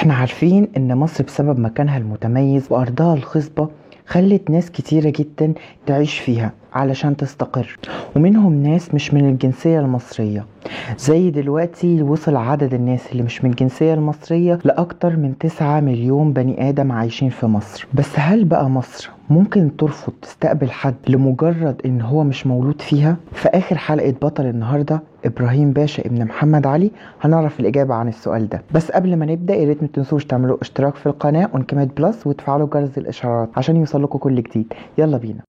احنا عارفين ان مصر بسبب مكانها المتميز وارضها الخصبة خلت ناس كتيرة جدا تعيش فيها علشان تستقر، ومنهم ناس مش من الجنسية المصرية. زي دلوقتي وصل عدد الناس اللي مش من الجنسية المصرية لأكتر من 9 مليون بني آدم عايشين في مصر. بس هل بقى مصر ممكن ترفض تستقبل حد لمجرد ان هو مش مولود فيها؟ في آخر حلقة بطل النهاردة إبراهيم باشا ابن محمد علي هنعرف الإجابة عن السؤال ده. بس قبل ما نبدأ يا ريت متنسوش تعملوا اشتراك في القناة ونكمل بلس وتفعلوا جرس الإشعارات عشان يوصلكوا كل جديد. يلا بينا.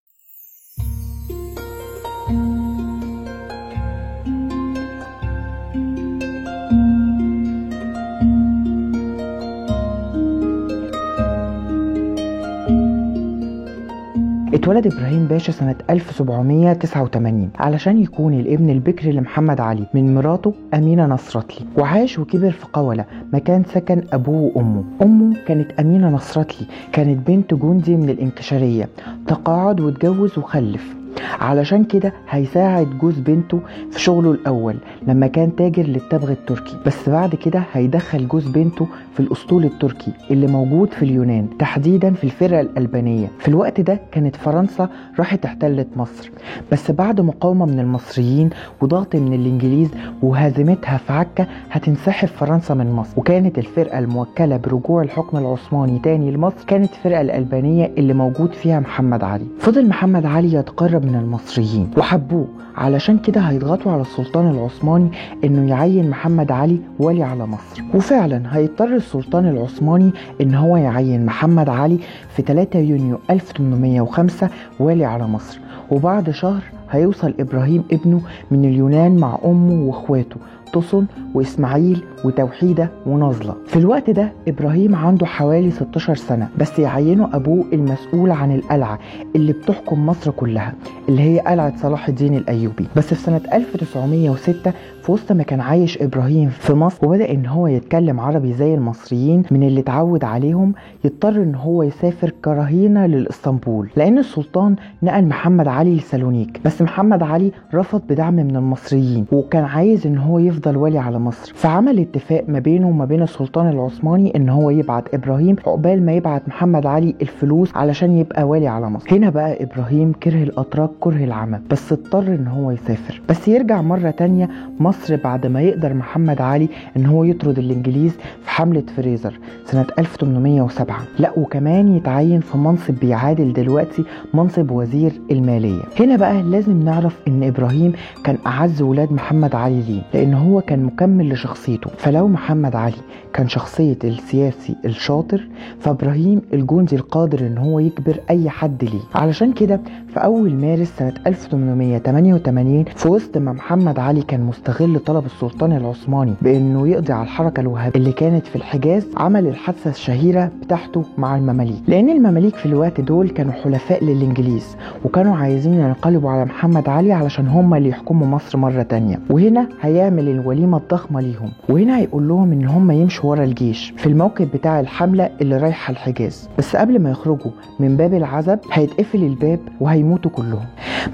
اتولد إبراهيم باشا سنة 1789 علشان يكون الابن البكر لمحمد علي من مراته أمينة نصرتلي، وعاش وكبر في قولة مكان سكن أبوه وأمه. أمه كانت أمينة نصرتلي، كانت بنت جندي من الانكشارية، تقاعد واتجوز وخلف. علشان كده هيساعد جوز بنته في شغله الأول لما كان تاجر للتبغ التركي، بس بعد كده هيدخل جوز بنته في الأسطول التركي اللي موجود في اليونان، تحديدا في الفرقة الألبانية. في الوقت ده كانت فرنسا راحت احتلت مصر، بس بعد مقاومة من المصريين وضغط من الإنجليز وهزيمتها في عكا هتنسحب فرنسا من مصر. وكانت الفرقة الموكلة برجوع الحكم العثماني تاني لمصر كانت الفرقة الألبانية اللي موجود فيها محمد علي. فضل محمد علي يتقرب من المصريين وحبوه، علشان كده هيضغطوا على السلطان العثماني انه يعين محمد علي ولي على مصر. وفعلا هيضطر السلطان العثماني ان هو يعين محمد علي في 3 يونيو 1805 والي على مصر. وبعد شهر هيوصل إبراهيم ابنه من اليونان مع أمه وإخواته طسن وإسماعيل وتوحيدة ونازلة. في الوقت ده إبراهيم عنده حوالي 16 سنة، بس يعينه أبوه المسؤول عن القلعة اللي بتحكم مصر كلها اللي هي قلعة صلاح الدين الأيوبي. بس في سنة 1906 في وسط ما كان عايش إبراهيم في مصر وبدأ إن هو يتكلم عربي زي المصريين من اللي اتعود عليهم، يضطر إن هو يسافر كرهينة للإسطنبول لأن السلطان نقل محمد علي لسالونيك. بس محمد علي رفض بدعم من المصريين وكان عايز إن هو يفضل ولي على مصر، فعمل اتفاق ما بينه وما بين السلطان العثماني ان هو يبعت ابراهيم عقبال ما يبعت محمد علي الفلوس علشان يبقى والي على مصر. هنا بقى ابراهيم كره الاتراك كره العمى، بس اضطر ان هو يسافر، بس يرجع مرة تانية مصر بعد ما يقدر محمد علي ان هو يطرد الانجليز في حملة فريزر سنة 1807. لا وكمان يتعين في منصب بيعادل دلوقتي منصب وزير المالية. هنا بقى لازم نعرف ان ابراهيم كان اعز ولاد محمد علي ليه، لان هو كان مكمل لشخصيته. فلو محمد علي كان شخصية السياسي الشاطر، فابراهيم الجندي القادر ان هو يجبر اي حد ليه. علشان كده في اول مارس سنة 1888 في وسط ما محمد علي كان مستغل طلب السلطان العثماني بانه يقضي على الحركة الوهابية اللي كانت في الحجاز، عمل الحادثة الشهيرة بتاعته مع المماليك، لان المماليك في الوقت دول كانوا حلفاء للانجليز وكانوا عايزين ينقلبوا على محمد علي علشان هم اللي يحكموا مصر مرة تانية. وهنا هيعمل الوليمة الضخمة ليهم، وهنا هيقول لهم ان هم يمشوا ورا الجيش في الموكب بتاع الحملة اللي رايحة الحجاز، بس قبل ما يخرجوا من باب العزب هيتقفل الباب وهيموتوا كلهم.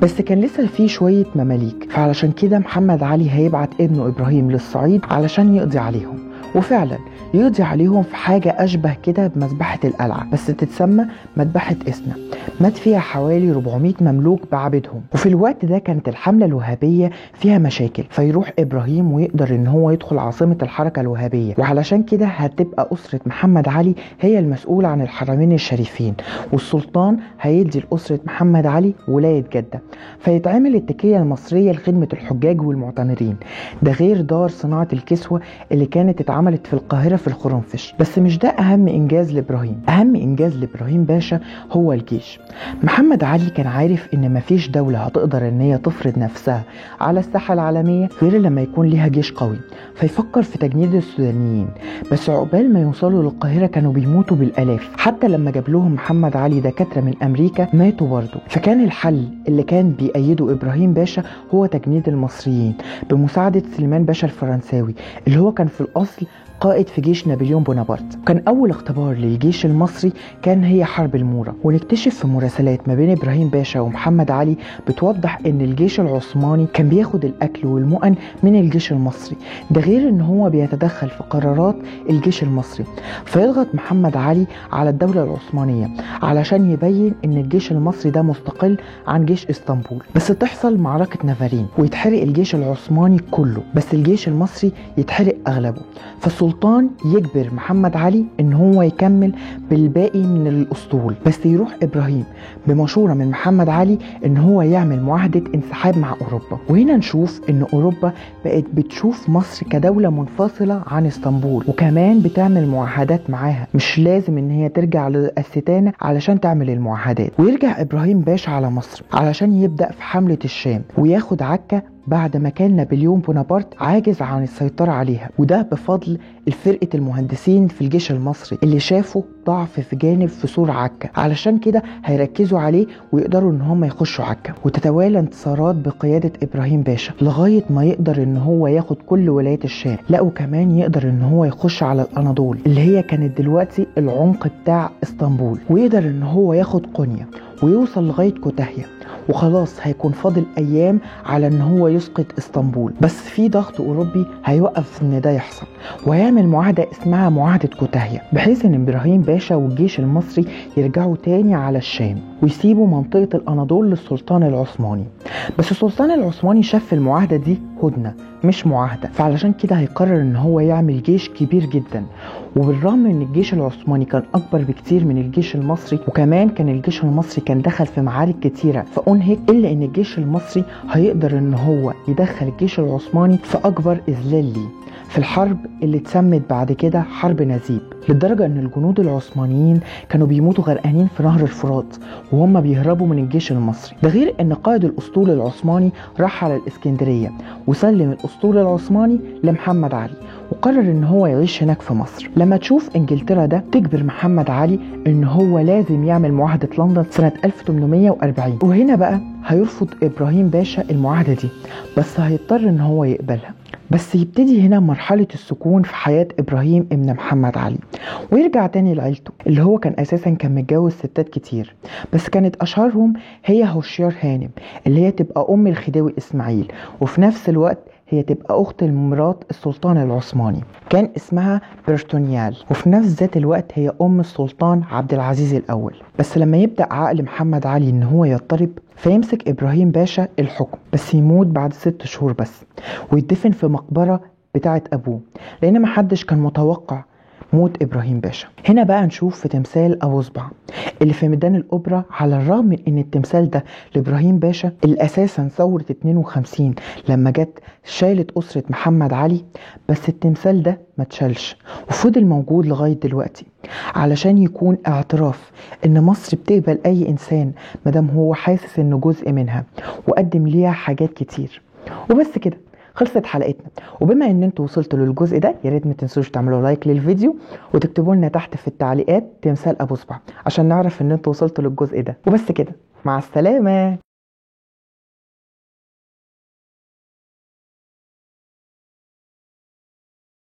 بس كان لسه في شوية مماليك، فعلشان كده محمد علي هيبعت ابنه إبراهيم للصعيد علشان يقضي عليهم. وفعلا يقضي عليهم في حاجة أشبه كده بمذبحة القلعة، بس تتسمى مذبحة إسنا، مات فيها حوالي 400 مملوك بعبدهم. وفي الوقت ده كانت الحملة الوهابية فيها مشاكل، فيروح إبراهيم ويقدر إن هو يدخل عاصمة الحركة الوهابية، وعلشان كده هتبقى أسرة محمد علي هي المسؤولة عن الحرمين الشريفين، والسلطان هيدي لأسرة محمد علي ولاية جدة، فيتعمل التكية المصرية لخدمة الحجاج والمعتمرين، ده غير دار صناعة الكسوة اللي كانت اتعملت في القاهرة في الخرنفش. بس مش ده أهم إنجاز لإبراهيم. أهم إنجاز لإبراهيم باشا هو الجيش. محمد علي كان عارف إن مفيش دولة هتقدر إن هي تفرض نفسها على الساحة العالمية غير لما يكون ليها جيش قوي، فيفكر في تجنيد السودانيين، بس عقبال ما يوصلوا للقاهرة كانوا بيموتوا بالآلاف. حتى لما جاب لهم محمد علي دكاترة من أمريكا ماتوا برضه. فكان الحل اللي كان بيأيده إبراهيم باشا هو تجنيد المصريين بمساعدة سليمان باشا الفرنساوي اللي هو كان في الأصل قائد في جيش نابليون بونابرت. كان أول اختبار للجيش المصري كان هي حرب المورة، ونكتشف في مراسلات ما بين إبراهيم باشا ومحمد علي بتوضح إن الجيش العثماني كان بياخد الأكل والمؤن من الجيش المصري، ده غير إن هو بيتدخل في قرارات الجيش المصري. فيضغط محمد علي على الدولة العثمانية علشان يبين إن الجيش المصري ده مستقل عن جيش اسطنبول. بس تحصل معركة نافارين ويتحرق الجيش العثماني كله، بس الجيش المصري يتحرق أغلبه. فالسلطان يجبر محمد علي إن هو يكمل بالباقي من الأسطول، بس يروح إبراهيم بمشورة من محمد علي إن هو يعمل معاهدة انسحاب مع أوروبا. وهنا نشوف إن أوروبا بقت بتشوف مصر كدولة منفصلة عن اسطنبول، وكمان بتعمل معاهدات معاها، مش لازم إن هي ترجع للستانة علشان تعمل المعاهدات. ويرجع إبراهيم باشا على مصر علشان يبدأ في حملة الشام وياخد عكا بعد ما كان نابليون بونابرت عاجز عن السيطرة عليها، وده بفضل الفرقة المهندسين في الجيش المصري اللي شافوا ضعف في جانب في سور عكا، علشان كده هيركزوا عليه ويقدروا ان هم يخشوا عكا. وتتوالى انتصارات بقيادة ابراهيم باشا لغاية ما يقدر ان هو ياخد كل ولايات الشام، لا وكمان يقدر ان هو يخش على الاناضول اللي هي كانت دلوقتي العمق بتاع اسطنبول، ويقدر ان هو ياخد قونيا ويوصل لغاية كوتاهية، وخلاص هيكون فاضل ايام على ان هو يسقط اسطنبول. بس في ضغط اوروبي هيوقف ان ده يحصل، وهيعمل معاهدة اسمها معاهدة كوتاهية، بحيث ان ابراهيم باشا والجيش المصري يرجعوا تاني على الشام ويسيبوا منطقة الاناضول للسلطان العثماني. بس السلطان العثماني شاف المعاهدة دي هدنة مش معاهدة، فعلشان كده هيقرر ان هو يعمل جيش كبير جدا. وبالرغم ان الجيش العثماني كان اكبر بكتير من الجيش المصري، وكمان كان الجيش المصري كان دخل في معارك كتيرة فانهك، الا ان الجيش المصري هيقدر ان هو يدخل الجيش العثماني في اكبر اذلال ليه في الحرب اللي اتسمت بعد كده حرب نزيب، لدرجة ان الجنود العثمانيين كانوا بيموتوا غرقانين في نهر الفرات وهم بيهربوا من الجيش المصري. ده غير ان قائد الاسطول العثماني راح على الاسكندرية وسلم الاسطول العثماني لمحمد علي، وقرر ان هو يعيش هناك في مصر. لما تشوف انجلترا ده تجبر محمد علي ان هو لازم يعمل معاهدة لندن سنة 1840، وهنا بقى هيرفض ابراهيم باشا المعاهدة دي، بس هيضطر ان هو يقبلها. بس يبتدي هنا مرحلة السكون في حياة إبراهيم ابن محمد علي، ويرجع تاني لعيلته اللي هو كان أساسا كان متجوز ستات كتير، بس كانت أشهرهم هي هوشيار هانم اللي هي تبقى أم الخديوي إسماعيل، وفي نفس الوقت هي تبقى أخت المرات السلطان العثماني، كان اسمها برتونيال، وفي نفس ذات الوقت هي أم السلطان عبد العزيز الأول. بس لما يبدأ عقل محمد علي إن هو يضطرب، فيمسك إبراهيم باشا الحكم، بس يموت بعد 6 شهور بس، ويدفن في مقبرة بتاعة أبوه، لأن محدش كان متوقع موت إبراهيم باشا. هنا بقى نشوف في تمثال أبو صبع اللي في ميدان الأوبرا، على الرغم من إن التمثال ده لإبراهيم باشا اللي أساسا ثورة 52 لما جت شالت أسرة محمد علي، بس التمثال ده ما اتشالش وفضل موجود لغاية دلوقتي، علشان يكون اعتراف إن مصر بتقبل أي إنسان مادام هو حاسس إنه جزء منها وقدم ليها حاجات كتير. وبس كده خلصت حلقتنا، وبما ان انتوا وصلتوا للجزء ده يا ريت ما تنسوش تعملوا like للفيديو وتكتبوا لنا تحت في التعليقات تمثال ابو صبع عشان نعرف ان انتوا وصلتوا للجزء ده. وبس كده، مع السلامة.